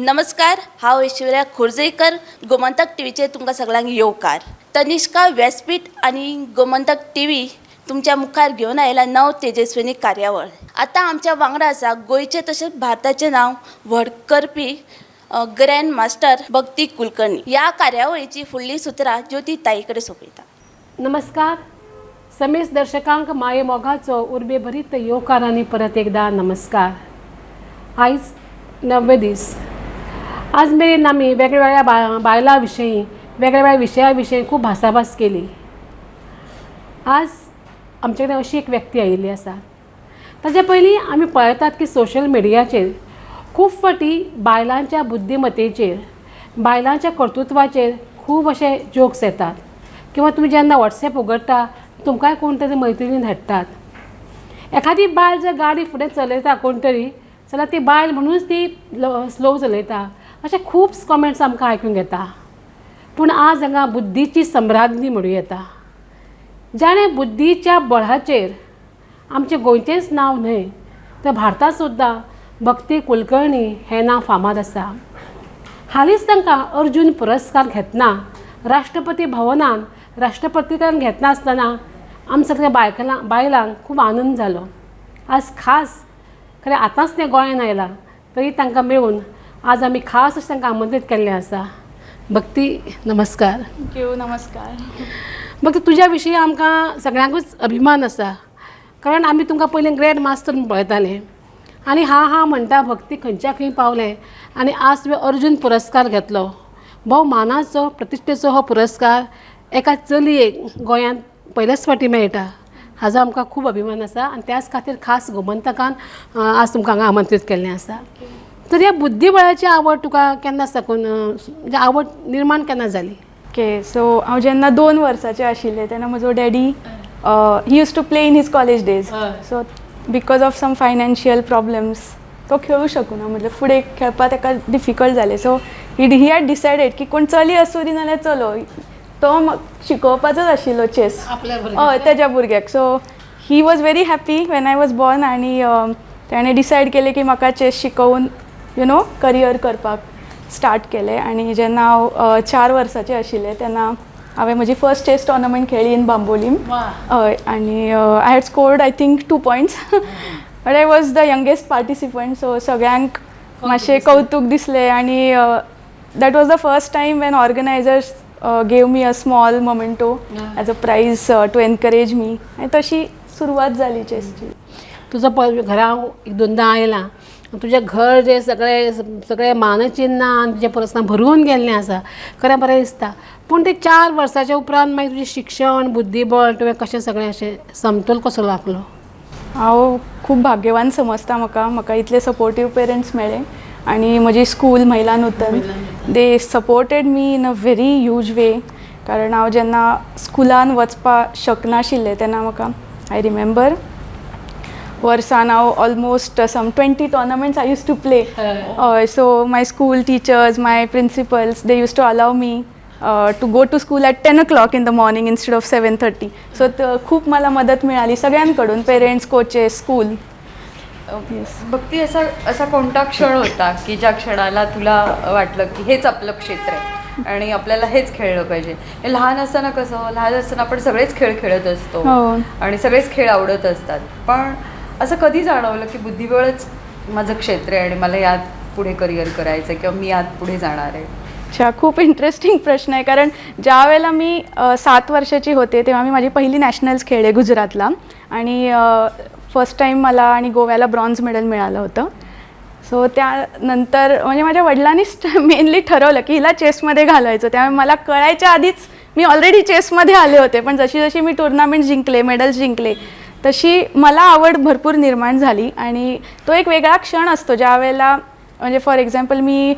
नमस्कार, हांव ऐश्वर्या खोर्जेकर. गोमंतक टीव्हीचेर तुमकां सगळ्यांक येवकार. तनिष्का व्यासपीठ आनी गोमंतक टीव्ही तुमच्या मुखार घेवन आयला नव तेजस्विनी कार्यावळ. आतां आमच्या वांगडा आसा गोंयचें तशेंच भारताचें नांव व्हड करपी ग्रँड मास्टर भक्ती कुलकर्णी. ह्या कार्यावळीची फुडलीं सुत्रां ज्योती ताई कडेन सोंपयता. नमस्कार समेस्त दर्शकांक, माये मोगाचो उर्बे भरीत येवकार आनी परत एकदा नमस्कार. आयज णव्वे दीस. आज मेरेन आमी वेगळ्या वेगळ्या बायलां विशयी, वेगळ्या वेगळ्या विशया विशयी खूब भासाभास केली. आज आमचे कडेन अशी एक व्यक्ती आयिल्ली आसा. ताच्या पयलीं आमी पळयतात की सोशल मिडियाचेर खूब फावटी बायलांच्या बुद्धिमतेचेर, बायलांच्या कर्तृत्वाचेर खूब अशे जोक्स येतात किंवा तुमी जेन्ना वॉट्सॅप उगडटा, तुमकांय कोण तरी मैत्रिणी धाडटात. एखादी बायल जर गाडी फुडें चलयता कोण तरी जाल्यार ती बायल म्हणूनच ती स्लो चलयता, अशे खूब कॉमेंट्स आमकां आयकूंक येता. पूण आज हांगा बुद्धीची सम्राज्ञी म्हणूं येता, जाणें बुद्धीच्या बळाचेर आमचें गोंयचेंच नांव न्हय तर भारतांत सुद्दां भक्ती कुलकर्णी हें नांव फामाद आसा. हालींच तांकां अर्जून पुरस्कार घेतना, राष्ट्रपती भवनान राष्ट्रपतीकडल्यान घेतना आसतना आम सगल्या बायलांक खूब आनंद जालो. आज खास खरें आतांच तें गोंयान आयलां तरी तांकां मेळून आज आमी खास अशें तांकां आमंत्रीत केल्लें आसा. भक्ती, नमस्कार. Thank you, नमस्कार. भक्ती, तुज्या विशीं आमकां सगळ्यांकूच अभिमान आसा, कारण आमी तुमकां पयलीं ग्रँड मास्टर म्हूण पळयताले आनी हा हा म्हणटा भक्ती खंयच्या खंय पावलें आनी आज तुवें अर्जून पुरस्कार घेतलो. भोव मानाचो, प्रतिश्ठेचो हो पुरस्कार एका चलयेक गोंयांत पयलेच फावटी मेळटा, हाजो आमकां खूब अभिमान आसा आनी त्याच खातीर खास गोमंतकान आज तुमकां हांगा आमंत्रीत केल्लें आसा. तर ह्या बुद्धिबळाची आवड तुका केन्ना साकून, म्हणजे आवड निर्माण केन्ना जाली? ओके, सो हांव जेन्ना 2 वर्साचें आशिल्लें तेन्ना म्हजो daddy, he used to play in his college days. So because of some financial problems तो खेळूं शकूना, म्हणजे फुडें खेळपाक ताका डिफिकल्ट जालें. So he had decided की कोण चली आसूं दी नाल्यार चलो, तो शिकोवपाचोच आशिल्लो चेस आपल्या? हय, तेज्या भुरग्याक. So he was very happy when I was born आनी ताणें डिसायड केलें की म्हाका चेस शिकोवन you know career करपाक स्टार्ट केलें. आनी जेन्ना हांव 4 वर्साचें आशिल्लें तेन्ना हांवें म्हजी फर्स्ट चेस टॉर्नामेंट खेळ्ळी इन बांबोलीम. हय, आनी I had scored, I think, two points, but I was the youngest participant, so सगळ्यांक मातशें कौतूक दिसलें. आनी that was the first time when organizers gave me a small memento as a prize to encourage me आनी तशी सुरवात जाली चेसची. तुजो पळय, घरा एक दोनदां आयला, तुजें घर जे सगळे सगळे मानचिन्नां आनी तुजें पुरस्कार भरून गेल्लें आसा, खरें बरें दिसता. पूण ते 4 वर्साच्या उपरांत मागीर तुजें शिक्षण, बुद्धिबळ तुवें कशें सगळें अशें समतोल कसो राखलो? हांव खूब भाग्यवान समजता म्हाका. म्हाका इतले सपोर्टीव पेरंट्स मेळ्ळे आनी म्हजी स्कूल महिला नूतन, they supported me in a very huge way, कारण हांव जेन्ना स्कुलान वचपाक शकनाशिल्लें तेन्ना म्हाका, I remember, वर्सान हांव almost some 20 tournaments I used to play. हय, so my school teachers, my principals, they used to allow me to go to school at 10 o'clock in the morning instead of 7:30. So खूप मला मदत मिळाली सगळ्यांकडून, parents, coaches, school. भक्ती, असा असा कोणता क्षण होता की ज्या क्षणाला तुला वाटलं की हेच आपलं क्षेत्र आहे आणि आपल्याला हेच खेळलं पाहिजे? हे लहान असताना कसं, लहान असताना आपण सगळेच खेळ खेळत असतो आणि सगळेच खेळ आवडत असतात, पण असं कधी जाणवलं की बुद्धिबळच माझं क्षेत्र आहे आणि मला यात पुढे करिअर करायचं आहे किंवा मी यात पुढे जाणार आहे? अच्छा, खूप इंटरेस्टिंग प्रश्न आहे, कारण ज्या वेळेला मी 7 वर्षाची होते तेव्हा मी माझी पहिली नॅशनल्स खेळले गुजरातला आणि फर्स्ट टाईम मला आणि गोव्याला ब्रॉन्झ मेडल मिळालं होतं. सो त्यानंतर म्हणजे माझ्या वडिलांनीच मेनली ठरवलं की हिला चेसमध्ये घालायचं. त्यामुळे मला कळायच्या आधीच मी ऑलरेडी चेसमध्ये आले होते. पण जशी जशी मी टुर्नामेंट जिंकले, मेडल्स जिंकले, तशी मला आवड भरपूर निर्माण झाली. आणि तो एक वेगळा क्षण असतो ज्या वेळेला, म्हणजे फॉर एक्झाम्पल, मी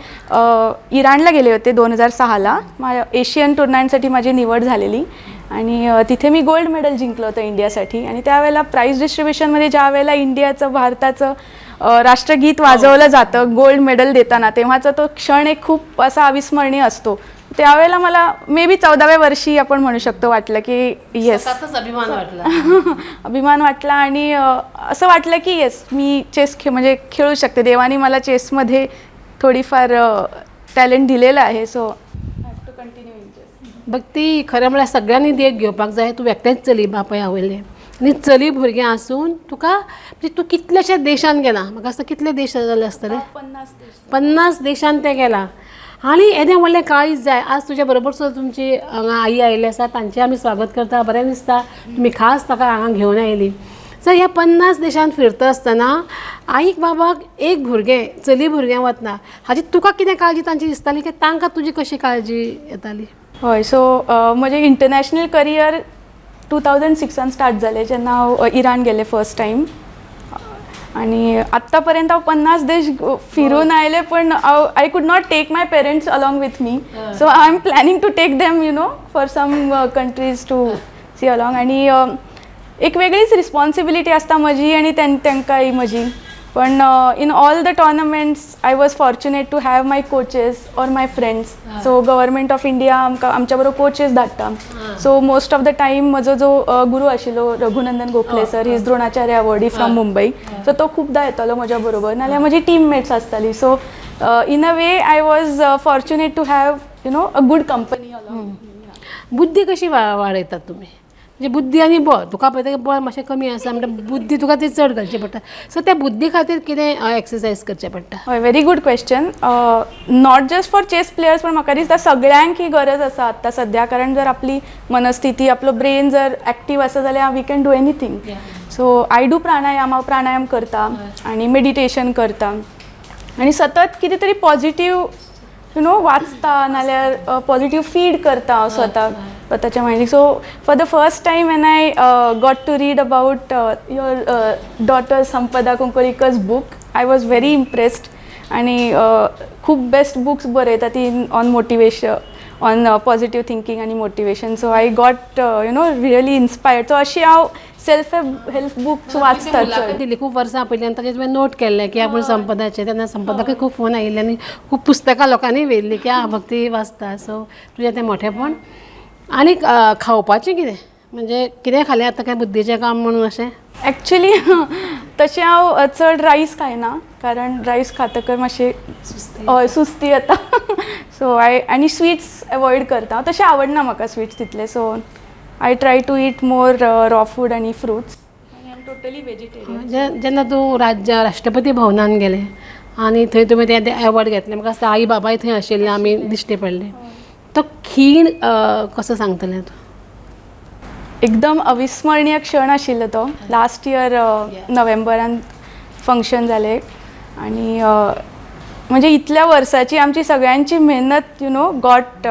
इराणला गेले होते 2006ला. माझ्या एशियन टुर्नामेंटसाठी माझी निवड झालेली आणि तिथे मी गोल्ड मेडल जिंकलं होतं इंडियासाठी. आणि त्यावेळेला प्राईज डिस्ट्रीब्युशनमध्ये ज्या वेळेला इंडियाचं, भारताचं राष्ट्रगीत वाजवलं जातं गोल्ड मेडल देताना, तेव्हाचा तो क्षण एक खूप असा अविस्मरणीय असतो. त्यावेळेला मला मे बी 14व्या वर्षी आपण म्हणू शकतो, वाटलं की येस. स्वतःचाच अभिमान वाटला. अभिमान वाटला आणि असं वाटलं की येस, मी चेस म्हणजे खेळू शकते. देवाने मला चेसमध्ये थोडीफार टॅलेंट दिलेलं आहे, so I have to continue in chess. भक्ती, खरें म्हळ्यार सगळ्यांनी देख घेवपाक जाय. तूं एकटेंच चली बापाय आवयलें आनी चली भुरगें आसून तुका म्हणजे तूं कितल्याश्या देशान गेला. म्हाका दिसता कितले देश जाले आसतले? 50 देश. 50 देशान तें गेलां आनी येदें व्हडलें काळीज जाय. आज तुज्या बरोबर सुद्दां तुमची हांगा आई आयिल्ली आसा, तांचें आमी स्वागत करता. बरें दिसता तुमी खास ताका हांगा घेवन आयली. सो ह्या 50 देशान फिरता आसतना आईक बाबाक एक भुरगें, चली भुरगें वतना हाजी तुका कितें काळजी तांची दिसताली की तांकां तुजी कशी काळजी येताली? हय, सो म्हजें इंटरनॅशनल करियर 2006 स्टार्ट जालें, जेन्ना हांव इराण गेलें फर्स्ट टायम. आणि आत्तापर्यंत हांव 50 देश फिरून आयले, पण हांव I could not take my parents along with me, so I am planning to take them for some countries to see along. आणि एक वेगळीच रिस्पॉन्सिबिलिटी आसता म्हजी आनी तांकांय म्हजी. पण in all the tournaments I was fortunate to have my coaches or my friends. So government of India आमकां आमच्या बरोबर कोचीस धाडटा. So most of the time म्हजो जो गुरू आशिल्लो Raghunandan Gokhale sir, is Dronacharya awardee from Mumbai, so तो खुबदां येतालो म्हज्या बरोबर, नाल्यार म्हजी टीममेट्स आसताली. So in a way I was fortunate to have a good company along. बुद्धी कशी वाडयतात तुमी? म्हणजे बुद्धी आनी बळ, तुका पळयता बळ मातशें कमी आसा म्हणटा, बुद्धी तुका ती चड घालची पडटा. सो त्या बुद्धी खातीर कितें एक्सरसायज करचें पडटा? हय, very good question. Not just for chess players, पण म्हाका दिसता सगळ्यांक ही गरज आसा आत्तां सद्या, कारण जर आपली मनस्थिती, आपलो ब्रेन जर एक्टीव आसा जाल्यार we can do anything. So I do pranayama. हांव प्राणायाम करता आनी मेडिटेशन करता आनी सतत कितें तरी पॉझिटीव वाचता, नाल्यार पॉझिटीव फीड करता हांव स्वताक, स्वताच्या मायंडीक. So for the first time when I got to read about your daughter Sampada Kunkolikar's book, I was very impressed. आणि खूप बेस्ट बुक्स बरयता ती on motivation, on positive thinking आनी motivation. So I got really inspired. So अशी हांव self help books वाचता मुलाखत चड. दिली खूब वर्सां पयलीं आनी ताचेर तुवें नोट केल्लें की आपूण संपदाचें. तेन्ना संपदाकूय खूब फोन आयिल्ले आनी खूब पुस्तकां लोकांनी व्हेल्लीं की आं, भक्ती वाचता. सो तुजें तें मोठेपण. आनीक खावपाचें कितें, म्हणजे कितें खालें आतां काय बुद्दीचें काम म्हणून अशें? ॲक्च्युली तशें हांव चड रायस खायना, कारण रायस खातकर मातशें, हय, सुस्ती येता. सो I आनी स्वीट्स एवॉयड करता. तशें आवडना म्हाका स्वीट्स तितले, so I try to eat more raw food आनी फ्रुट्स आनी I am totally vegetarian. जेन्ना तूं राज्य राष्ट्रपती भवनान गेलें आनी थंय तुमी ते एवॉर्ड घेतले, म्हाका दिसता आई बाबाय थंय आशिल्ले, आमी दिश्टी पडले, तो खीण कसो सांगतलें तूं? एकदम अविस्मरणीय क्षण आशिल्लो तो. लास्ट इयर नोव्हेंबरान फंक्शन जालें आनी म्हणजे इतल्या वर्साची आमची सगळ्यांची मेहनत got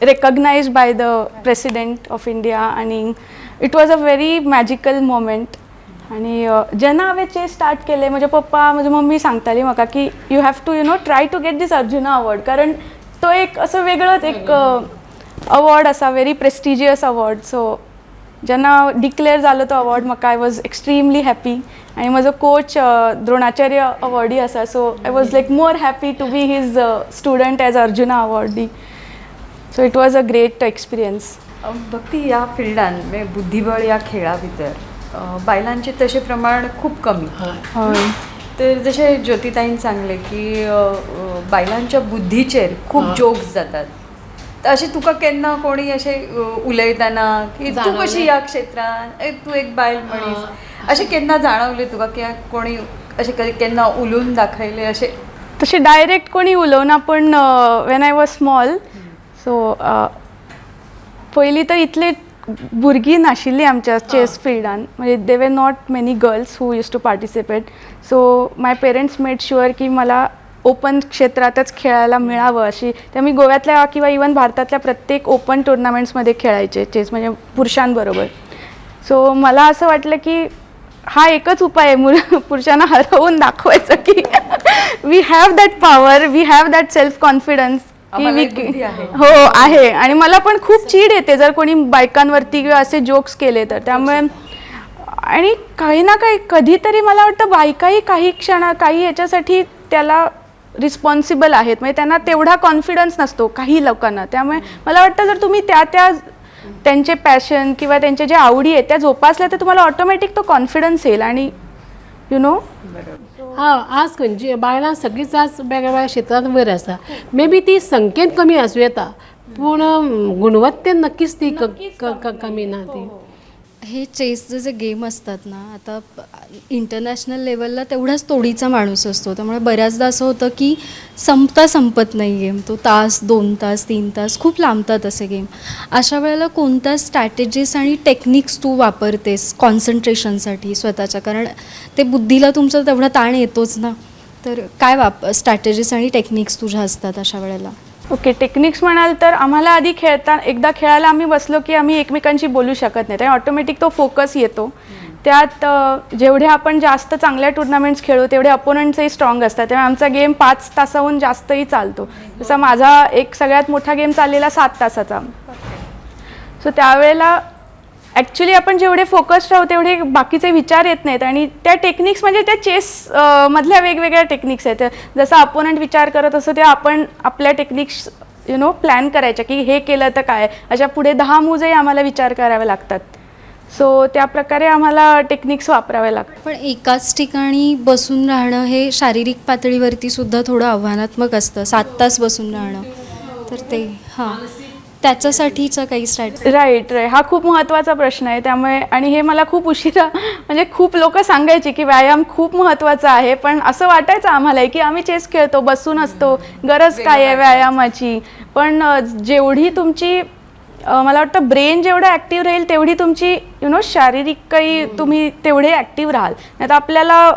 recognized by the President of India आनी it was a very magical moment. आनी जेन्ना हांवें चेस स्टार्ट केलें, म्हजे पप्पा, म्हजी मम्मी सांगताली म्हाका की you have to try to get this Arjuna award, कारण तो एक असो वेगळोच एक अवॉर्ड आसा, व्हेरी प्रेस्टिजियस अवॉर्ड. सो जेन्ना डिक्लेअर जालो तो अवॉर्ड, म्हाका I was extremely happy. आनी म्हजो कोच द्रोणाचार्य अवॉर्डी आसा, so I was like more happy to be his student as Arjuna awardee. So it was a great experience. भक्ती, ह्या फिल्डान म्हणजे बुद्धिबळ ह्या खेळा भितर बायलांचे तशें प्रमाण खूब कमी. हय. तर जशें ज्योतिताईन सांगलें की अ, अ, बायलांच्या बुद्धीचेर खूब जोक्स जातात, तर अशें तुका केन्ना कोणी अशें उलयतना की तूं जाणवलें? कशी ह्या क्षेत्रान, ए, तूं एक बायल मनीस, अशें केन्ना जाणवलें तुका की कोणी अशें केन्ना उलोवन दाखयलें अशें? तशें डायरेक्ट कोणी उलोवना, पण when I was small, so पयलीं तर इतले भुरगीं नाशिल्लीं आमच्या चेस फिल्डान, म्हणजे there were not many girls who used to participate. So my parents made sure की मला ओपन क्षेत्रातच खेळायला मिळावं अशी. तर मी गोव्यातल्या किंवा इवन भारतातल्या प्रत्येक ओपन टुर्नामेंट्समध्ये खेळायचे चेस, म्हणजे पुरुषांबरोबर. सो मला असं वाटलं की हा एकच उपाय आहे पुरुषांना हरवून दाखवायचं की we have that power, we have that self confidence की आम्हाला एक बुद्धी आहे. हो आहे. आणि मला पण खूप चीड येते जर कोणी बायकांवरती किंवा असे जोक्स केले तर. त्यामुळे आणि काही ना काही कधीतरी मला वाटतं बायकाही काही क्षणा काही याच्यासाठी त्याला रिस्पॉन्सिबल आहेत, म्हणजे त्यांना तेवढा कॉन्फिडन्स नसतो काही लोकांना. त्यामुळे मला वाटतं जर तुम्ही त्या त्या त्यांचे पॅशन किंवा त्यांच्या ज्या आवडी आहेत त्या जोपासल्या तर तुम्हाला ऑटोमॅटिक तो कॉन्फिडन्स येईल आणि You know. हा, आज खंयची बायलां सगळींच आज वेगळ्या वेगळ्या क्षेत्रांत वयर आसा. मे बी ती संख्येन कमी आसूं येता, पूण गुणवत्तेन नक्कीच ती कमी ना ती. हे चेसचे जे गेम असतात ना, आता इंटरनॅशनल लेवलला तेवढाच तोडीचा माणूस असतो, त्यामुळे बऱ्याचदा असं होतं की संपता संपत नाही गेम, तो तास, 2 तास, 3 तास खूप लांबतात असे गेम. अशा वेळेला कोणत्या स्ट्रॅटेजीज आणि टेक्निक्स तू वापरतेस कॉन्सन्ट्रेशनसाठी स्वतःच्या, कारण ते बुद्धीला तुमचा तेवढा ताण येतोच ना, तर काय स्ट्रॅटेजीज आणि टेक्निक्स तुझ्या असतात अशा वेळेला? ओके, टेक्निक्स म्हणाल तर आम्हाला आधी खेळता एकदा खेळायला आम्ही बसलो की आम्ही एकमेकांशी बोलू शकत नाही, त्यामुळे ऑटोमॅटिक तो फोकस येतो. त्यात जेवढे आपण जास्त चांगल्या टुर्नामेंट्स खेळू तेवढे अपोनंट्सही स्ट्रॉंग असतात, त्यामुळे आमचा गेम 5 तासाहून जास्तही चालतो. जसा माझा एक सगळ्यात मोठा गेम चाललेला 7 तासाचा. सो त्यावेळेला ॲक्च्युली आपण जेवढे फोकस्ड राहू तेवढे बाकीचे विचार येत नाहीत. आणि त्या टेक्निक्स म्हणजे त्या चेस मधल्या वेगवेगळ्या टेक्निक्स आहेत, जसं अपोनंट विचार करत असतो तेव्हा आपण आपल्या टेक्निक्स you know plan करायच्या की हे केलं तर काय, अशा पुढे 10 मूवही आम्हाला विचार करावे लागतात. सो त्या प्रकारे आम्हाला टेक्निक्स वापराव्या लागतात. पण एकाच ठिकाणी बसून राहणं हे शारीरिक पातळीवरती सुद्धा थोडं आव्हानात्मक असतं, 7 तास बसून राहणं, तर ते हां त्याच्यासाठीचा काही स्ट्रॅटेजी? राईट राईट, हा खूप महत्त्वाचा प्रश्न आहे. त्यामुळे आणि हे मला खूप उशिरा म्हणजे खूप लोकं सांगायची की व्यायाम खूप महत्त्वाचा आहे, पण असं वाटायचं आम्हाला की आम्ही चेस खेळतो, बसून असतो, गरज काय आहे व्यायामाची. पण जेवढी तुमची मला वाटतं ब्रेन जेवढं ॲक्टिव्ह राहील तेवढी तुमची you know शारीरिक काही तुम्ही तेवढे ॲक्टिव्ह राहाल, नाही तर आपल्याला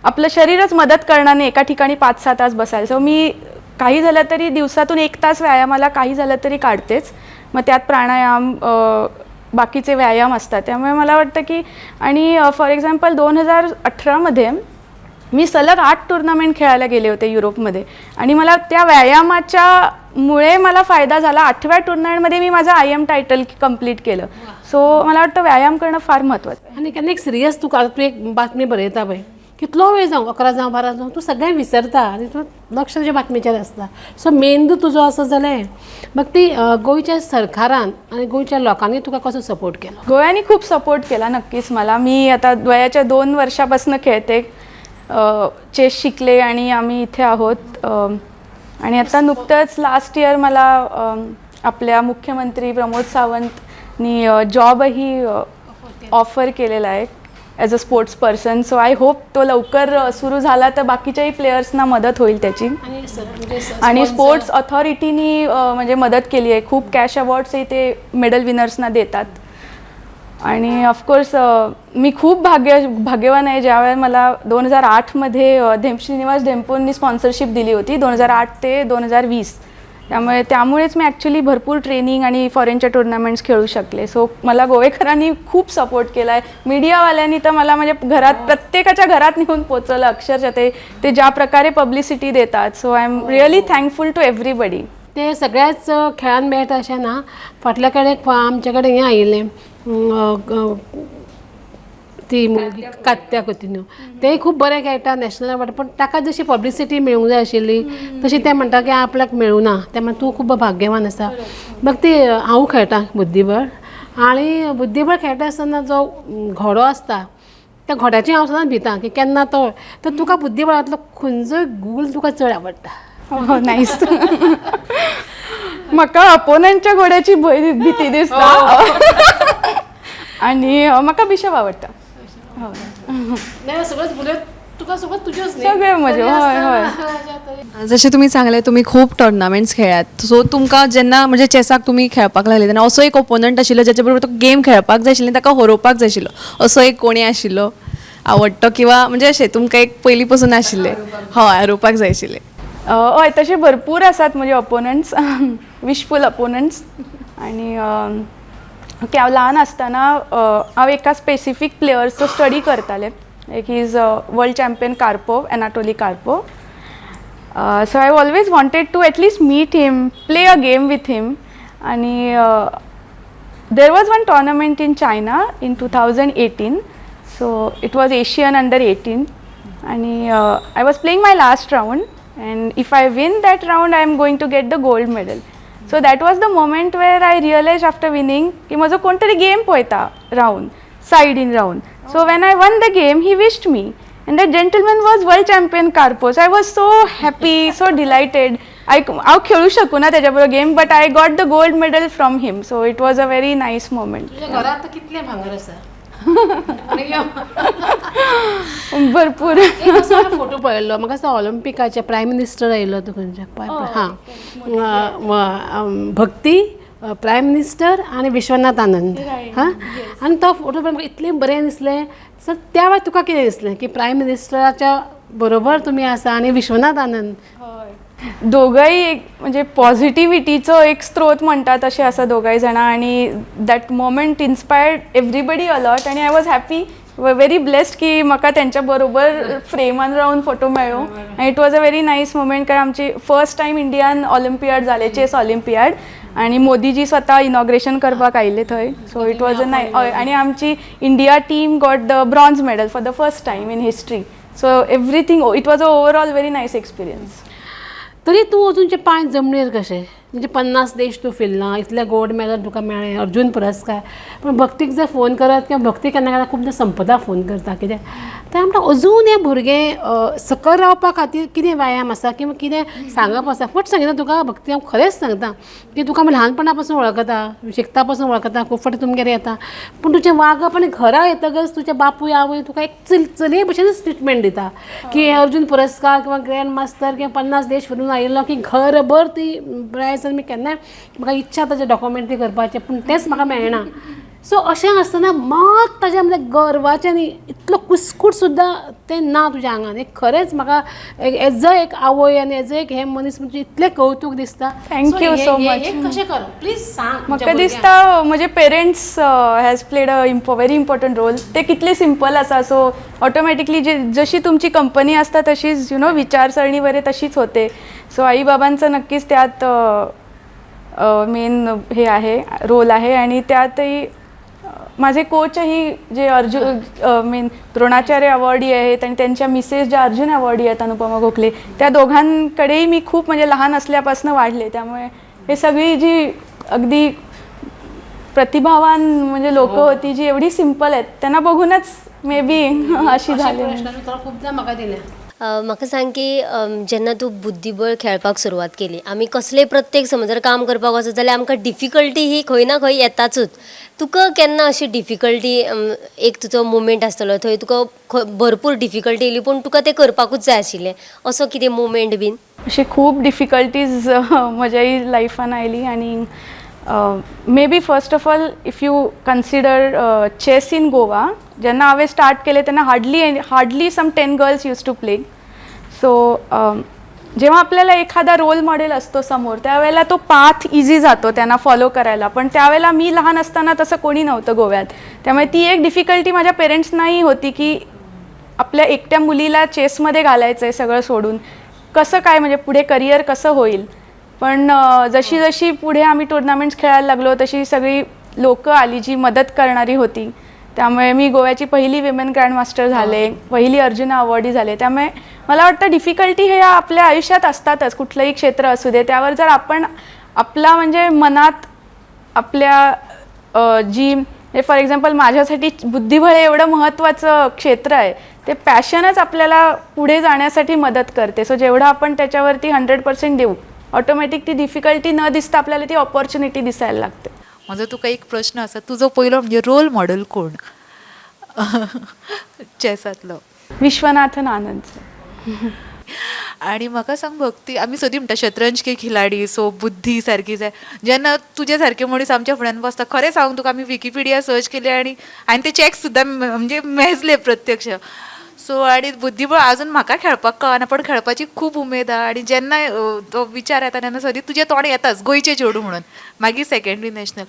आपलं शरीरच मदत करणार नाही एका ठिकाणी 5-6 तास बसायला. सो मी काही झालं तरी दिवसातून 1 तास व्यायामाला काही झालं तरी काढतेच, मग त्यात प्राणायाम बाकीचे व्यायाम असतात. त्यामुळे मला वाटतं की आणि फॉर एक्झाम्पल 2018मध्ये मी सलग 8 टुर्नामेंट खेळायला गेले होते युरोपमध्ये, आणि मला त्या व्यायामाच्या मुळे मला फायदा झाला. 8व्या टुर्नामेंटमध्ये मी माझं IM title complete केलं. सो मला वाटतं व्यायाम करणं फार महत्त्वाचं आहे. आनी केन्ना एक सिरियस तुका तूं एक बातमी बरयता पळय, कितलो वेळ जावं, 11 जावं 12 जावं, तूं सगळें विसरता आनी तूं लक्ष तुज्या बातमेचेर आसता. सो मेंदू तुजो आसा जाल्यार मग ती गोंयच्या सरकारान आनी गोंयच्या लोकांनी तुका कसो सपोर्ट केलो? गोव्यानी खूप सपोर्ट केला नक्कीच मला. मी आता वयाच्या 2 वर्षापासून खेळते, चेस शिकले आणि आम्ही इथे आहोत. आणि आता नुकतंच लास्ट इयर मला आपल्या मुख्यमंत्री प्रमोद सावंतनी जॉबही ऑफर केलेला आहे as a sports person. So I hope तो लवकर सुरू झाला तर बाकीच्याही प्लेयर्सना मदत होईल त्याची. आणि स्पोर्ट्स ऑथॉरिटीनी म्हणजे मदत केली आहे, खूप कॅश अवॉर्ड्सही ते मेडल विनर्सना देतात. आणि ऑफकोर्स मी खूप भाग्यवान आहे, ज्यावेळेला मला 2008मध्ये श्रीनिवास ढेंपोंनी स्पॉन्सरशिप दिली होती 2008 ते 2020, त्यामुळेच मी ॲक्च्युली भरपूर ट्रेनिंग आणि फॉरेनच्या टुर्नामेंट्स खेळू शकले. सो मला गोवेकरांनी खूप सपोर्ट केला आहे, मीडियावाल्यांनी तर मला म्हणजे घरात प्रत्येकाच्या घरात नेऊन पोचवलं अक्षरशः. ते ज्या प्रकारे पब्लिसिटी देतात, so I am really thankful to everybody. ते सगळ्याच खेळान मेळटा अशें ना, फाटल्या कडेन आमचे कडेन हें आयिल्लें ती मुलगी कात्या कुतिन्हो, तें खूब बरें खेळटा नॅशनल अवॉर्ड, पण ताका जशी पब्लिसिटी मेळूंक जाय आशिल्ली तशी ते म्हणटा की आपल्याक मेळूं ना. ते म्हणटा तूं खूब भाग्यवान आसा. मग ती हांव खेळटा बुद्धिबळ, आनी बुद्धिबळ खेळटा आसतना जो घोडो आसता त्या घोड्याची हांव सदांच भिता की केन्ना तो, तर तुका बुद्धिबळांतलो खंयचोय गूल तुका चड आवडटा? हो, नाईस. म्हाका अपोनंटच्या घोड्याची भीती दिसता आणि म्हाका बिशप आवडटा. नाही सगळंच बुलयत तुका सगळं तुज्योच न्ही. सगळे म्हजे, हय हय. जशें तुमी सांगलें तुमी खूब टोर्नामेंट्स खेळ्यात, सो तुमकां जेन्ना म्हणजे चेसाक तुमी खेळपाक लागले तेन्ना असो एक ओपोनंट आशिल्लो ज्याच्या बरोबर तो गेम खेळपाक जाय आशिल्लो, ताका हरोवपाक जाय आशिल्लो, असो एक कोणी आशिल्लो आवडटो किंवा म्हणजे अशें तुमकां एक पयलीं पसून आशिल्लें हय हरोवपाक जाय आशिल्लें? हय, तशे भरपूर आसात म्हजे ऑपोनंट्स, विशफूल ऑपोनंट्स. आनी ओके, हांव ल्हान आसतना हांव एका स्पेसिफीक प्लेयर्सचो स्टडी करतालें, like he is world champion Karpov, Anatoly Karpov. So I always wanted to at least meet him, play a game with him. आनी there was one tournament in China in 2018, so it was Asian under 18, आनी I was playing my last round, and if I win that round I am going to get the gold medal. So that was the moment where I realize after winning की म्हजो कोण तरी game पळयता रावन, सायडीन रावन. So when I won the game he wished me. And that gentleman was world champion Karpov. I was so happy, so delighted. I हांव खेळूं शकूना तेज्या बरोबर game, but I got the gold medal from him, so it was a very nice moment. तुज्या घरात कितले भांगर आसा? भरपूर. एक असो फोटो पळयल्लो म्हाका दिसता ऑलिंपिकाचे प्रायम मिनिस्टर आयिल्लो तो खंयचे, हां, भक्ती, प्रायम मिनिस्टर आनी विश्वनाथ आनंद. हां, आनी तो फोटो पळोवन म्हाका इतलें बरें दिसलें. सो त्या वेळार तुका कितें दिसलें की प्रायम मिनिस्टराच्या बरोबर तुमी आसा आनी विश्वनाथ आनंद? दोघंय एक म्हणजे पॉझिटिव्हिटीचो एक स्त्रोत म्हणटा तशें आसा दोगांय जाणां आनी that moment inspired everybody a lot आनी I was happy, very blessed की म्हाका तेंच्या बरोबर फ्रेमान रावन फोटो मेळ्ळो आनी it was a very nice moment, कारण आमची फर्स्ट टायम इंडियान ऑलिम्पियाड जाले, चेस ऑलिम्पियाड, आनी मोदीजी स्वता इनॉग्रेशन करपाक आयिल्ले थंय. सो it was a नाय हय, आनी आमची India team got the bronze medal for the first time in history. So everything, it was a overall very nice experience. तरी तूं अजूनचे पांय जमनीर कशे? म्हणजे 50 देश तूं फिरला, इतले गोल्ड मेडल तुका मेळ्ळें, अर्जून पुरस्कार, पूण भक्तीक जर फोन करत किंवा भक्ती केन्ना केन्ना खुबदां संपदा फोन करता कितें तर आमकां अजून हें भुरगें सकयल रावपा खातीर कितें व्यायाम आसा किंवा कितें सांगप आसा? फट सांगिना तुका भक्ती, हांव खरेंच सांगता की तुका आमी ल्हानपणा पासून वळखता, शिकता पासून वळखता, खूब फावटी तुमगेर येता, पूण तुजें वागप आनी घरा येतकच तुजे बापूय आवय तुका एक चलये भशेनच ट्रिटमेंट दिता की अर्जून पुरस्कार किंवा ग्रँड मास्टर किंवा 50 देश फिरून आयिल्लो की घरभर ती प्रायज. आनी केन्नाय म्हाका इच्छा ताजे डॉक्युमेंटरी करपाचें, पूण तेंच म्हाका मेळना. सो अशें आसतना मात ताज्या मदें गर्वाचें न्ही इतलो कुस्कूट सुद्दां तें ना तुज्या आंगान. एक खरेंच म्हाका एज अ एक आवय आनी एज अ एक हें मनीस म्हणजे इतलें कौतूक दिसता. Thank you so much. कशें करप प्लीज सांग. म्हाका दिसता म्हजे parents has played a very important role. ते कितले सिंपल आसा, सो ऑटोमॅटिकली जे जशी तुमची कंपनी आसता तशीच you know विचारसरणी बरे तशीच होते. सो आई बाबांचं नक्कीच त्यात मेन हे आहे, रोल आहे. आणि त्यातही माझे कोचही जे अर्जुन मेन द्रोणाचार्य अवॉर्डी आहेत आणि त्यांच्या मिसेस ज्या अर्जुन अवॉर्डी आहेत अनुपमा गोखले, त्या दोघांकडेही मी खूप म्हणजे लहान असल्यापासून वाढले. त्यामुळे हे सगळी जी अगदी प्रतिभावान म्हणजे लोक होती जी एवढी सिंपल आहेत, त्यांना बघूनच मे बी अशी झाली. खुबदां म्हाका दिलें. म्हाका सांग की जेन्ना तूं बुद्धिबळ खेळपाक सुरवात केली, आमी कसलेय प्रत्येक समज जर काम करपाक वचत जाल्यार आमकां डिफिकल्टी ही खंय ना खंय येताचूच. तुका केन्ना अशी डिफिकल्टी, एक तुजो मुमेंट आसतलो थंय तुका भरपूर डिफिकल्टी येयली पूण तुका तें करपाकूच जाय आशिल्लें, असो कितें मुमेंट बीन? अशी खूब डिफिकल्टीज म्हज्याय लायफान आयली आनी maybe first of all if you consider chess in Goa, जेन्ना हांवें स्टार्ट केलें तेन्ना hardly some 10 girls used to play. So जेव्हा आपल्याला एखादा रोल मॉडेल असतो समोर, त्यावेळेला तो पाथ इझी जातो त्यांना फॉलो करायला. पण त्यावेळेला मी लहान असताना तसं कोणी नव्हतं गोव्यात, त्यामुळे ती एक डिफिकल्टी माझ्या पेरेंट्सनाही होती की आपल्या एकट्या मुलीला चेसमध्ये घालायचं आहे सगळं सोडून, कसं काय म्हणजे पुढे करिअर कसं होईल. पण जशी जशी पुढे आम्ही टुर्नामेंट्स खेळायला लागलो तशी सगळी लोकं आली जी मदत करणारी होती. त्यामुळे मी गोव्याची पहिली विमेन ग्रँडमास्टर झाले, पहिली अर्जुना अवॉर्डी झाले. त्यामुळे मला वाटतं डिफिकल्टी हे आपल्या आयुष्यात असतातच, कुठलंही क्षेत्र असू दे. त्यावर जर आपण आपला म्हणजे मनात आपल्या जी फॉर एक्झाम्पल माझ्यासाठी बुद्धिबळ हे एवढं महत्त्वाचं क्षेत्र आहे, ते पॅशनच आपल्याला पुढे जाण्यासाठी मदत करते. सो जेवढं आपण त्याच्यावरती 100% देऊ, ऑटोमॅटिक ती डिफिकल्टी न दिसता आपल्याला ती ऑपॉर्च्युनिटी दिसायला लागते. म्हजो तुका एक प्रश्न आसा, तुजो पयलो म्हणजे रोल मॉडल कोण चॅसांतलो? विश्वनाथन आनंद. आणि म्हाका सांग भक्ती, आमी सदीं म्हणटा शतरंज के खिलाडी, सो बुद्धी सारकी जाय, जेन्ना तुजे सारके मनीस आमच्या फुड्यान बसता, खरें सांगू तुका आमी विकिपिडिया सर्च केली आनी हांवें ते चॅक सुद्दां म्हणजे मेजले प्रत्यक्ष. सो आनी बुद्धिबळ आजून म्हाका खेळपाक कळना, पण खेळपाची खूब उमेद आहा. आनी जेन्ना तो विचार येता तेन्ना सदीं तुजें तोंड येताच गोंयचें चेडूं म्हणून, मागीर सेकेंडरी नॅशनल.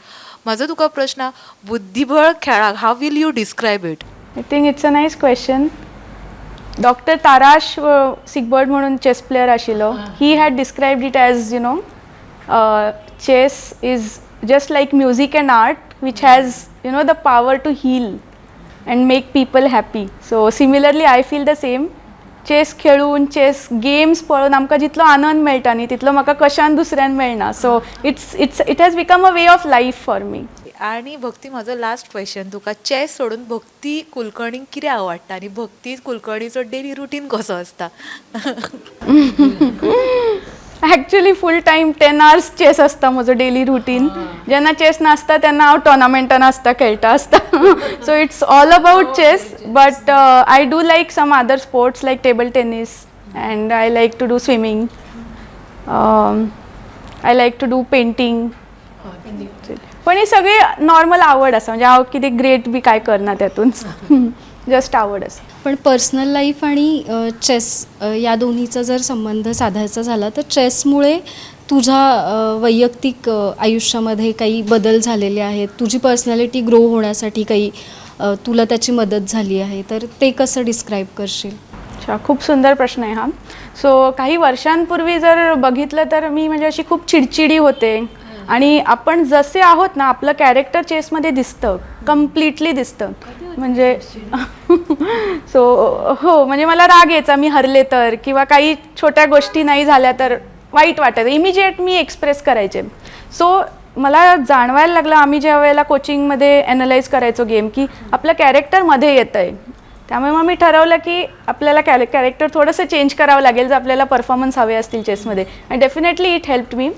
म्हजो तुका प्रश्न, बुद्धिबळ खेळाक how will you describe it? I think it's a nice question. Doctor Tarrasch Siegbert म्हणून चेस प्लेयर आशिल्लो, he had described it as you know chess is just like music and art which has you know the power to heal and make people happy. So similarly I feel the same. Chess खेळून, chess games पळोवन आमकां जितलो आनंद मेळटा न्ही तितलो म्हाका कशान दुसऱ्यान मेळना. So it's it's it has become a way of life for me. आनी भक्ती, म्हजो लास्ट क्वेश्चन तुका, चॅस सोडून भक्ती कुलकर्णीक कितें आवडटा आनी भक्ती कुलकर्णीचो डेली रुटीन कसो आसता? Actually full time 10 hours chess आसता म्हजो डेली रुटीन. जेन्ना चॅस नासता तेन्ना हांव टोर्नामेंटान आसता, खेळटा आसता. So it's all about chess, but I do like some other sports like table tennis and I like to do swimming, I like to do painting. पण ही सगळी नॉर्मल आवड आसा, म्हणजे हांव कितें ग्रेट बी काय करना त्यातून, जस्ट आवड आसा. पण पर्सनल लाईफ आणि चेस या दोन्हीचा जर संबंध साधायचा झाला तर चेसमुळे तुझ्या वैयक्तिक आयुष्यामध्ये काही बदल झालेले आहेत, तुझी पर्सनॅलिटी ग्रो होण्यासाठी काही तुला त्याची मदत झाली आहे, तर ते कसं डिस्क्राईब करशील? अच्छा, खूप सुंदर प्रश्न आहे हा. सो काही वर्षांपूर्वी जर बघितलं तर मी म्हणजे अशी खूप चिडचिडी होते आणि आपण जसे आहोत ना, आपलं कॅरेक्टर चेसमध्ये दिसतं, कम्प्लिटली दिसतं. म्हणजे सो हो, म्हणजे मला राग यायचा मी हरले तर किंवा काही छोट्या गोष्टी नाही झाल्या तर वाईट वाटायचं, इमिजिएट मी एक्सप्रेस करायचे. सो मला जाणवायला लागलं, आम्ही ज्या वेळेला कोचिंगमध्ये ॲनलाईज करायचो गेम, की आपलं कॅरेक्टरमध्ये येतं आहे. त्यामुळे मग मी ठरवलं की आपल्याला कॅरेक्टर थोडंसं चेंज करावं लागेल जर आपल्याला परफॉर्मन्स हवे असतील चेसमध्ये आणि डेफिनेटली it help me.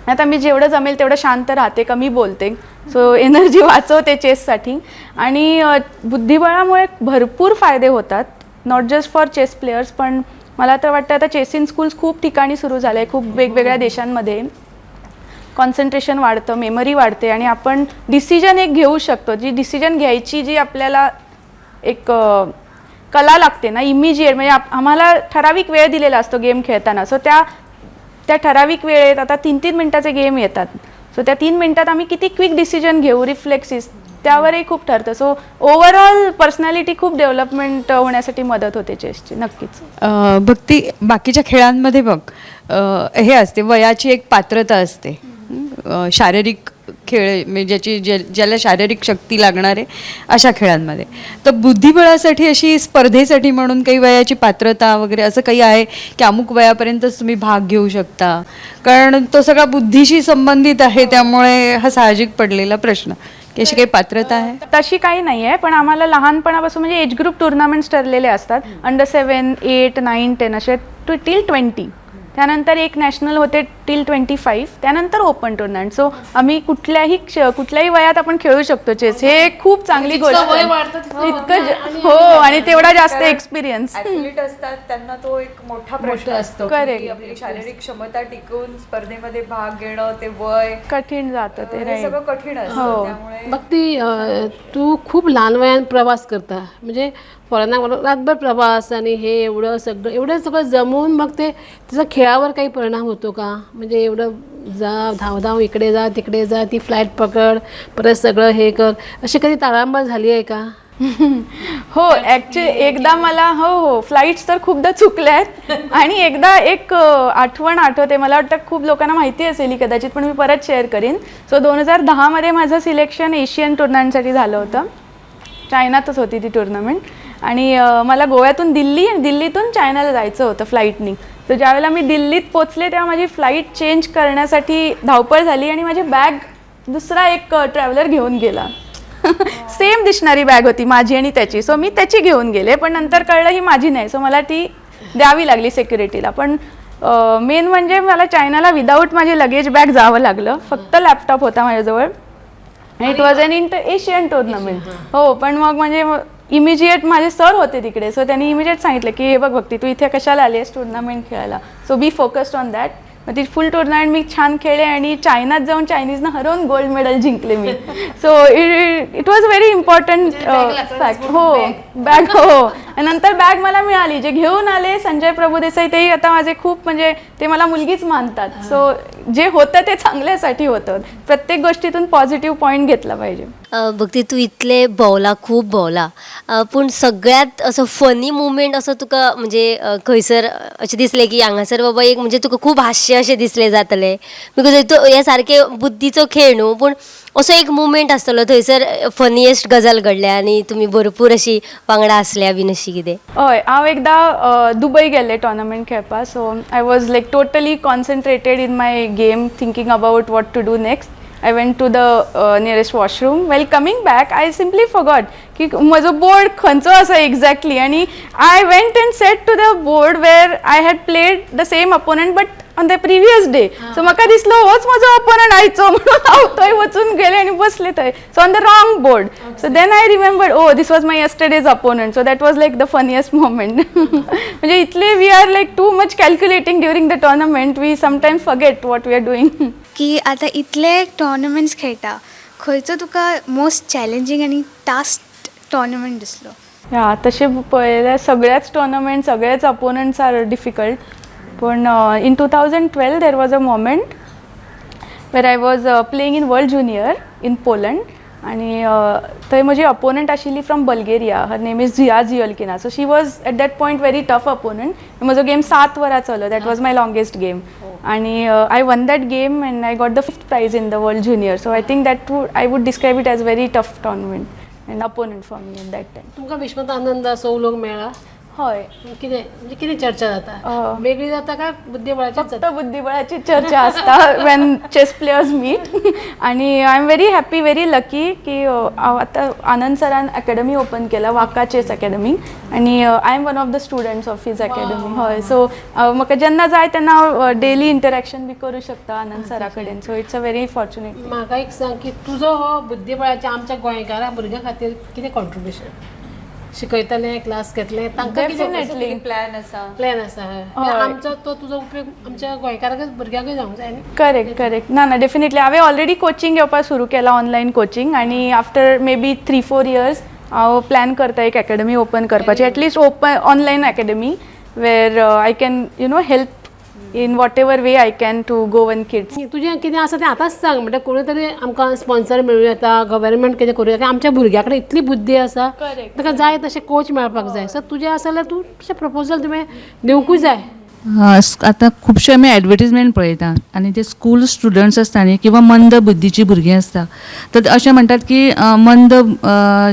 आता मी जेवढं जमेल तेवढं शांत राहते, कमी बोलते, सो एनर्जी वाचवते चेससाठी. आणि बुद्धिबळामुळे भरपूर फायदे होतात, not just for chess players, पण मला तर वाटतं आता चेस इन स्कूल्स खूप ठिकाणी सुरू झाले आहे, खूप वेगवेगळ्या देशांमध्ये. कॉन्सन्ट्रेशन वाढतं, मेमरी वाढते आणि आपण डिसिजन एक घेऊ शकतो. जी डिसिजन घ्यायची जी आपल्याला एक कला लागते ना इमिजिएट, म्हणजे आम्हाला ठराविक वेळ दिलेला असतो गेम खेळताना. सो त्या त्या ठराविक वेळेत, आता 3-3 मिनटाचे गेम येतात, सो त्या 3 मिनटात आम्ही किती क्विक डिसिजन घेऊ, रिफ्लेक्सिस, त्यावरही खूप ठरतं. सो ओव्हरऑल पर्सनॅलिटी खूप डेव्हलपमेंट होण्यासाठी मदत होते चेसची नक्कीच. भक्ती, बाकीच्या खेळांमध्ये बघ हे असते, वयाची एक पात्रता असते. शारीरिक खेळ म्हणजे ज्याची ज्याला शारीरिक शक्ती लागणार आहे अशा खेळांमध्ये. तर बुद्धिबळासाठी अशी स्पर्धेसाठी म्हणून काही वयाची पात्रता वगैरे असं काही आहे की अमुक वयापर्यंतच तुम्ही भाग घेऊ शकता? कारण तो सगळा बुद्धीशी संबंधित आहे, त्यामुळे हा साहजिक पडलेला प्रश्न की अशी काही पात्रता आहे? तशी काही नाही आहे, पण आम्हाला लहानपणापासून म्हणजे एज ग्रुप टुर्नामेंट्स ठरलेले असतात, अंडर 7, 8, 9, 10 असे टू टिल 20. त्यानंतर एक नॅशनल होते टिल 25, त्यानंतर ओपन टुर्नामेंट. सो आम्ही कुठल्याही वयात आपण खेळू शकतो चेस, हे खूप चांगली गोष्ट वय आहे. वाढतं तितकं इतकं आणि हो, आणि तेवढा जास्त एक्सपिरियन्स. ॲथलीट असतात त्यांना तो एक मोठा प्रश्न असतो Correct. की आपली शारीरिक क्षमता टिकवून स्पर्धेमध्ये भाग घेणं, ते वय कठीण जातं ते हे right. सगळं कठीण असतं. हो. त्यामुळे भक्ती, तू खूप लहान वयात प्रवास करता, म्हणजे फॉरेनर रातभर प्रवास आणि हे एवढं सगळं, एवढं सगळं जमवून मग ते त्याचा खेळावर काही परिणाम होतो का? म्हणजे एवढं जा, धावधाव, इकडे जा, तिकडे जा, ती फ्लाईट पकड, परत सगळं हे कर, अशी कधी ताळांबळ झाली आहे का? हो, ॲक्च्युली एकदा मला, हो हो फ्लाईट्स तर खूपदा चुकल्या आहेत आणि एकदा एक आठवण आठवते, मला वाटतं खूप लोकांना माहिती असेल ही कदाचित, पण मी परत शेअर करीन. सो 2010मध्ये माझं सिलेक्शन एशियन टुर्नामेंटसाठी झालं होतं. चायनातच होती ती टुर्नामेंट आणि मला गोव्यातून दिल्ली आणि दिल्लीतून चायनाला जायचं होतं फ्लाईटनी. तर ज्यावेळेला मी दिल्लीत पोचले तेव्हा माझी फ्लाईट चेंज करण्यासाठी धावपळ झाली आणि माझी बॅग दुसरा एक ट्रॅव्हलर घेऊन गेला. सेम दिसणारी बॅग होती माझी आणि त्याची. सो मी त्याची घेऊन गेले, पण नंतर कळलं ही माझी नाही. सो मला ती द्यावी लागली सिक्युरिटीला. पण मेन म्हणजे मला चायनाला विदाऊट माझी लगेज बॅग जावं लागलं. फक्त लॅपटॉप होता माझ्याजवळ. It was an inter Asian tournament. हो, पण मग म्हणजे इमिजिएट माझे सर होते तिकडे, सो त्यांनी इमिजिएट सांगितलं की हे बघ भक्ती, तू इथे कशाला आली आहेस? टुर्नामेंट खेळायला, so be focused on that. मग ती फुल टुर्नामेंट मी छान खेळले आणि चायनात जाऊन चायनीजना हरवून गोल्ड मेडल जिंकले मी. So it was very important fact. हो, बॅग, हो. आणि नंतर बॅग मला मिळाली. जे घेऊन आले संजय प्रभुदेसाई, तेही आता माझे खूप, म्हणजे ते मला मुलगीच मानतात. सो जे होतं ते चांगल्यासाठी होतं. प्रत्येक गोष्टीतून पॉझिटिव्ह पॉईंट घेतला पाहिजे. भक्ती, तूं इतलें भोंवला, खूब भोंवला, पूण सगळ्यांत असो फनी मुमेंट असो तुका म्हणजे खंयसर अशें दिसलें की हांगासर बाबा एक म्हणजे तुका खूब हास्य अशें दिसलें जातलें? Because हे सारकें बुद्दीचो खेळ न्हू, पूण असो एक मुमेंट आसतलो थंयसर फनियस्ट गजाल घडल्या आनी तुमी भरपूर अशी वांगडा आसल्या बीन अशी कितें? हय, हांव एकदां दुबय गेल्लें टोर्नामेंट खेळपाक. So I was like totally concentrated in my game, thinking about what to do next. I went to the nearest washroom. While coming back I simply forgot की म्हजो बोर्ड खंयचो आसा एक्झॅक्टली आनी I went and sat to the board where I had played the same opponent but on the previous day. So म्हाका दिसलो होच म्हजो ओपोनंट आयचो म्हणून हांव थंय वचून गेले आनी बसले थंय, so on the wrong board. So then I remembered, oh, this was my yesterday's opponent. So that was like the funniest moment. म्हणजे इतले we are like too much calculating during the tournament, we sometimes forget what we are doing. की आतां इतले tournaments खेळटा, खंयचो तुका most challenging आनी टास्ट tournament दिसलो? या, तशें पळयल्यार सगळ्याच टॉर्नामेंट, सगळेच अपोनंट्स are difficult, पूण in 2012 there was a moment where I was playing in World Junior in Poland आनी थंय म्हजी अपोनंट आशिल्ली from Bulgaria. Her name is Zia Ziolkina. So she was at that point very tough opponent. म्हजो game 7 वरां चललो. That was my longest game आनी I won that game and I got the fifth prize in the World Junior. So I think that would I would describe it as very tough tournament and opponent for me at that time. तुमकां विश्वनाथ आनंद असो उलोवंक मेळ्ळा? हय. कितें म्हणजे कितें चर्चा जाता? वेगळी जाता काय बुद्धिबळाचीच फक्त जाता? बुद्धिबळाची चर्चा आसता when chess players meet. आणि I am very happy, very lucky की हांव आतां आनंद सरान अकॅडमी ओपन केला, वाका चेस अकॅडमी, आनी I am one of the students of his academy. हय, सो म्हाका जेन्ना जाय तेन्ना हांव डेली इंटरॅक्शन बी करूं शकता आनंद सरा कडेन. So it's a very fortunate. म्हाका एक सांग की तुजो हो बुद्धिबळाच्या आमच्या गोंयकारा भुरग्यां खातीर कितें कॉन्ट्रिब्युशन? शिकयतलें, क्लास घेतलें तांकां? Definitely. Plan आसा? प्लॅन आसा? हय. आमचो तो तुजो उपयोग आमच्या गोंयकाराकच भुरग्यांकूय जावंक जाय न्ही. करेक्ट करेक्ट ना ना, डेफिनेटली. हांवें ऑलरेडी कोचिंग घेवपाक सुरू केलां, ऑनलायन कोचिंग, आनी after maybe 3-4 years हांव प्लॅन करता एक अकॅडमी ओपन करपाची, at least open online academy where I can help in whatever way I can to Goan kids. तुजें कितें आसा तें आतांच सांग, म्हणल्यार कोणूय तरी आमकां स्पॉन्सर मेळूं येता, गव्हर्मेंट कितें करूं येता. आमच्या भुरग्या कडेन इतली बुद्धी आसा, ताका जाय तशें कोच मेळपाक जाय. सो तुजें आसा जाल्यार तूं तशें प्रपोजल तुवें दिवंकूय जाय. आतां खुबशे आमी एडवर्टीजमेंट पळयता आनी ते स्कूल स्टुडंट्स आसता न्ही किंवा मंद बुद्धीची भुरगीं आसता, तर अशें म्हणटात की मंद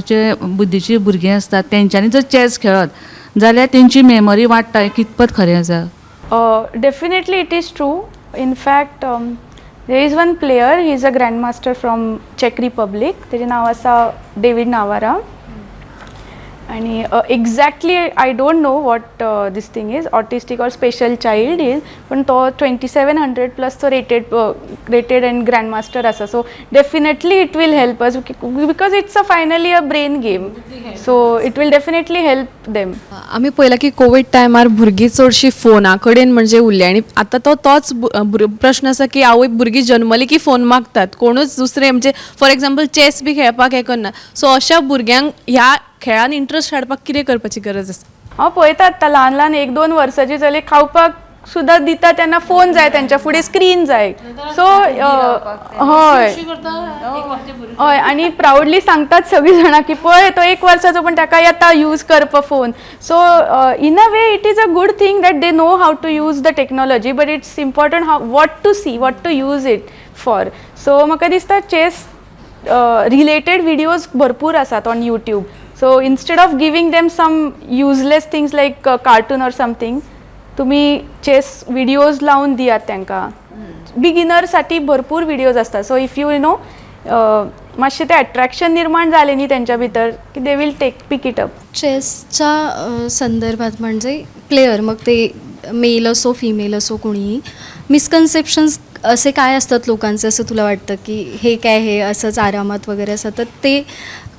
जे बुद्धीची भुरगीं आसतात तेंच्यांनी जर चॅस खेळत जाल्यार तेंची मेमरी वाडटा. हें कितपत खरें आसा? Definitely it is true. In fact, there is one player, he is a grandmaster from Czech Republic. तेजें नांव आसा डेवीड नावारा आणि exactly I don't know what this thing is, autistic or special child is, पण तो 2700 plus तो rated and grandmaster आसा. So definitely it will help us because it's a finally a brain game, so it will definitely help them. आमी पळयलां की Covid टायमार भुरगीं चडशीं फोना कडेन म्हणजे उरली आनी आतां तो तोच प्रश्न आसा की आवय भुरगीं जन्मली की फोन मागतात, कोणूच दुसरे म्हणजे फॉर एग्जाम्पल चॅस बी खेळपाक हें करना. सो अशा भुरग्यांक ह्या खेळान इंट्रस्ट हाडपाक कितें करपाची गरज आसा? हांव पळयता आतां ल्हान ल्हान 1-2 वर्साची चली, खावपाक सुद्दां दिता तेन्ना फोन जाय, तेंच्या फुडें स्क्रीन जाय. सो हय. अशी करता एक वर्साचे भुरगे. हय, आनी प्रावडली सांगतात सगळीं जाणां की पळय, तो 1 वर्साचो पण ताका येता यूज करपा phone. So in a way it is a good thing that they know how to use the technology, but it's important how what to see, what to use it for. So म्हाका दिसता chess related videos भरपूर आसात on YouTube. So instead of giving them some useless things like cartoon or something, तुम्ही chess videos लावून दियात तांकां. बिगिनरसाठी भरपूर videos आसतात. सो if you know मातशें तें अट्रॅक्शन निर्माण जालें न्ही तेंच्या भितर की they will take pick it up. चेसच्या संदर्भात म्हणजे प्लेयर, मग ते मेल असो फिमेल असो कोणीही, मिसकन्सेप्शन्स असे काय असतात लोकांचे असं तुला वाटतं की हे काय हे असंच आरामात वगैरे असं, तर ते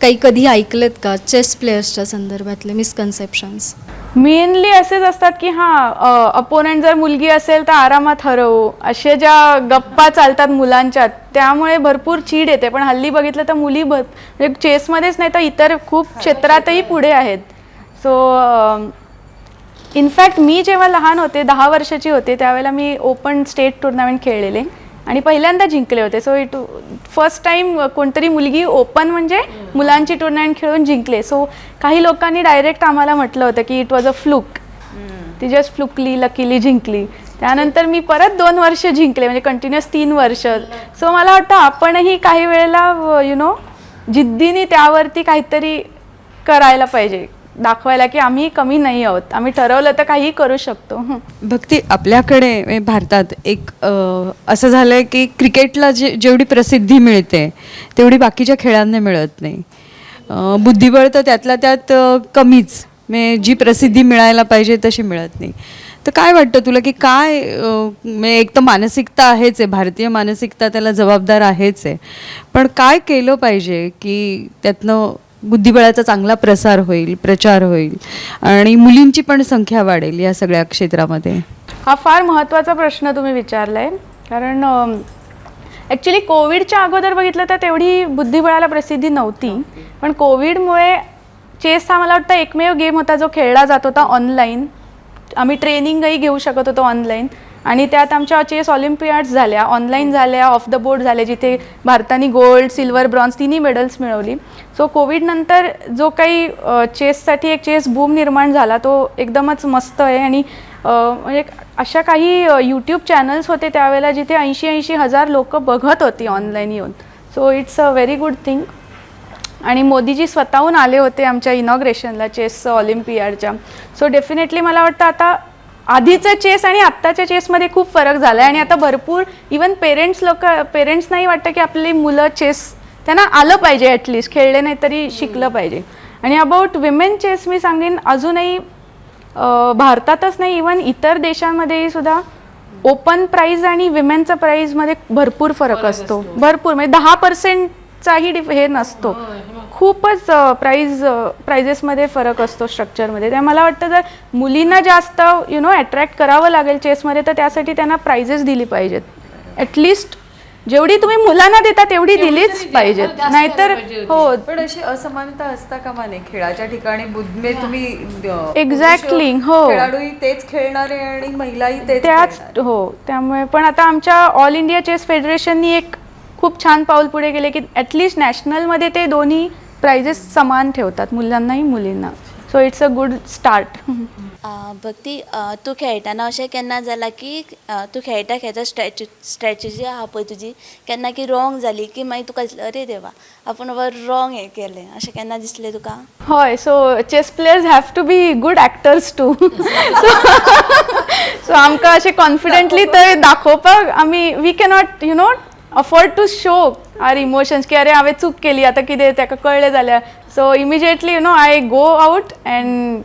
काही कधी ऐकलेत का चेस प्लेयर्सच्या संदर्भातले मिसकन्सेप्शन्स? मेनली असेच असतात की हां, अपोनंट जर मुलगी असेल तर आरामात हरवू, असे ज्या गप्पा चालतात मुलांच्यात त्यामुळे भरपूर चीड येते. पण हल्ली बघितलं तर मुली म्हणजे चेसमध्येच नाही तर इतर खूप क्षेत्रातही पुढे आहेत. सो इनफॅक्ट मी जेव्हा लहान होते, 10 वर्षाची होते, त्यावेळेला मी ओपन स्टेट टुर्नामेंट खेळलेले आणि पहिल्यांदा जिंकले होते. सो it first time कोणतरी मुलगी ओपन म्हणजे मुलांची टुर्नामेंट खेळून जिंकले. सो काही लोकांनी डायरेक्ट आम्हाला म्हटलं होतं की it was a fluke, ती जस्ट फ्लुकली, लकीली जिंकली. त्यानंतर मी परत 2 वर्ष जिंकले, म्हणजे कंटिन्युअस 3 वर्ष. सो मला वाटतं आपणही काही वेळेला जिद्दीने त्यावरती काहीतरी करायला पाहिजे. दाखवायला की आम्ही कमी नाही आहोत, आम्ही ठरवलं तर काहीही करू शकतो. भक्ती, आपल्याकडे म्हणजे भारतात एक असं झालं आहे की क्रिकेटला जेवढी प्रसिद्धी मिळते तेवढी बाकीच्या खेळांना मिळत नाही. बुद्धिबळ तर त्यातल्या त्यात कमीच, म्हणजे जी प्रसिद्धी मिळायला पाहिजे तशी मिळत नाही. तर काय वाटतं तुला की काय, म्हणजे एक तर मानसिकता आहेच आहे, भारतीय मानसिकता त्याला जबाबदार आहेच आहे, पण काय केलं पाहिजे की त्यातनं बुद्धिबळाचा चांगला प्रसार होईल, प्रचार होईल आणि मुलींची पण संख्या वाढेल या सगळ्या क्षेत्रामध्ये? हा फार महत्त्वाचा प्रश्न तुम्ही विचारला आहे, कारण ॲक्च्युली कोविडच्या अगोदर बघितलं तर तेवढी बुद्धिबळाला प्रसिद्धी नव्हती, पण कोविडमुळे चेस हा मला वाटतं एकमेव गेम होता जो खेळला जात होता ऑनलाईन. आम्ही ट्रेनिंगही घेऊ शकत होतो ऑनलाईन, आणि त्यात आमच्या चेस ऑलिम्पियाड्स झाल्या, ऑनलाईन झाल्या, ऑफ the board झाल्या, जिथे भारताने गोल्ड, सिल्वर, ब्रॉन्झ तिन्ही मेडल्स मिळवली. सो कोविडनंतर जो काही चेससाठी एक चेस बूम निर्माण झाला तो एकदमच मस्त आहे. आणि म्हणजे अशा काही यूट्यूब चॅनल्स होते त्यावेळेला जिथे 80-80 हजार लोकं बघत होती ऑनलाईन येऊन. So it's a very good thing. आणि मोदीजी स्वतःहून आले होते आमच्या इनॉग्रेशनला चेस ऑलिम्पियाडच्या. सो डेफिनेटली मला वाटतं आता आधीचं चेस आणि आत्ताच्या चेसमध्ये खूप फरक झाला आहे. आणि आता भरपूर इवन पेरेंट्स लोक, पेरेंट्सनाही वाटतं की आपली मुलं चेस त्यांना आलं पाहिजे, ॲटलिस्ट खेळले नाही तरी शिकलं पाहिजे. आणि अबाउट विमेन चेस मी सांगेन, अजूनही भारतातच नाही, इवन इतर देशांमध्येही सुद्धा ओपन प्राईज आणि विमेनचं प्राईजमध्ये भरपूर फरक असतो. भरपूर म्हणजे 10%चाही हे नसतो, खूपच प्राइजेसमध्ये फरक असतो स्ट्रक्चरमध्ये. त्यामुळे मला वाटतं जर मुलींना जास्त you know attract करावं लागेल चेसमध्ये, तर त्यासाठी त्यांना प्राइजेस दिली पाहिजेत. ॲटलिस्ट जेवढी तुम्ही मुलांना देता तेवढी दिलीच पाहिजेत, नाहीतर हो. पण अशी असमानता असता कामा नये खेळाच्या ठिकाणी. बुद्धिमे तुम्ही Exactly, पुरुष हो. खेळाडूही तेच खेळणारे आणि महिलाही तेच त्याच खेळणारे. हो, त्यामुळे पण आता आमच्या ऑल इंडिया चेस फेडरेशननी एक खूप छान पाऊल पुढे गेले की ॲटलिस्ट नॅशनलमध्ये ते दोन्ही प्राइजेस समान ठेवतात, मुलांनाही मुलींना. So it's a good start. भक्ती, तूं खेळटाना अशें केन्ना जालां की तूं खेळटा खेळटा स्ट्रॅटेजी आहा पळय तुजी केन्ना की रॉंग जाली की मागीर तुका दिसलें, अरे देवा, आपूण बाबा रॉंग हें केलें, अशें केन्ना दिसलें तुका? हय, so chess players have to be good actors too. So आमकां अशें कॉन्फिडंटली तर दाखोवपाक आमी we cannot you know afford to show are emotions की अरे, हांवें चूक केली, आतां कितें ताका कळ्ळें जाल्यार. So immediately I go out and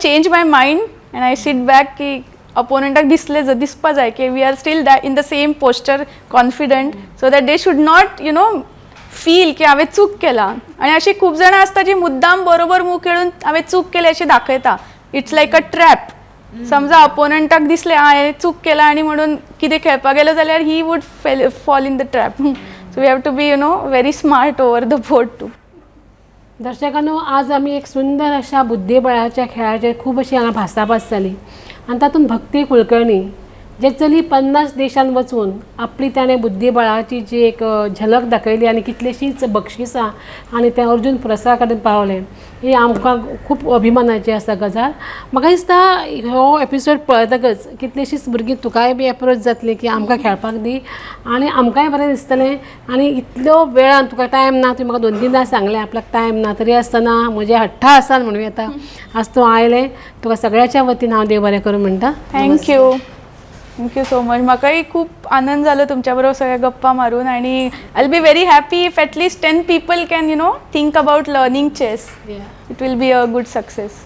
change my mind and I sit back की अपोनंटाक दिसले दिसपा जाय की we are still in the same posture, confident, so that they should not feel की हांवें चूक केला. आनी अशी खूब जाणां आसता जी मुद्दाम बरोबर मूव खेळून हांवें चूक केली अशी दाखयता. It's like a trap. समजा अपोनंटाक दिसलें हांवें चूक केला आनी म्हणून कितें खेळपाक गेलो जाल्यार he would fall in the trap. So we have to be very smart over the board too. दर्शकांनो, आज आमी एक सुंदर अशा बुद्धिबळाच्या खेळाचेर खूब अशी हांगा भासाभास जाली आनी तातूंत भक्ती कुलकर्णी जे चली 50 देशांत वचून आपली ताणें बुद्धिबळाची जी एक झलक दाखयली आनी कितलीशींच बक्षिसां आनी तें अर्जून पुरस्कारा कडेन पावलें, ही आमकां खूब अभिमानाची आसा गजाल. म्हाका दिसता हो एपिसोड पळयतकच कितलीशींच भुरगीं तुकाय बी एप्रोच जातलीं की आमकां खेळपाक दी आनी आमकांय बरें दिसतलें. आनी इतलो वेळान तुका टायम ना, तुवें म्हाका दोन तीनदां सांगलें आपल्याक टायम ना, तरी आसतना म्हज्या हट्टा आसान म्हणूं येता, आज तूं आयलें. तुका सगळ्याच्या वतीन हांव देव बरें करूं म्हणटा. Thank you, thank you so much. म्हाकाय खूप आनंद जालो तुमच्या बरोबर सगळ्या गप्पा मारून आणि I'll be very happy if at least 10 people can think about learning chess. It will be a good success.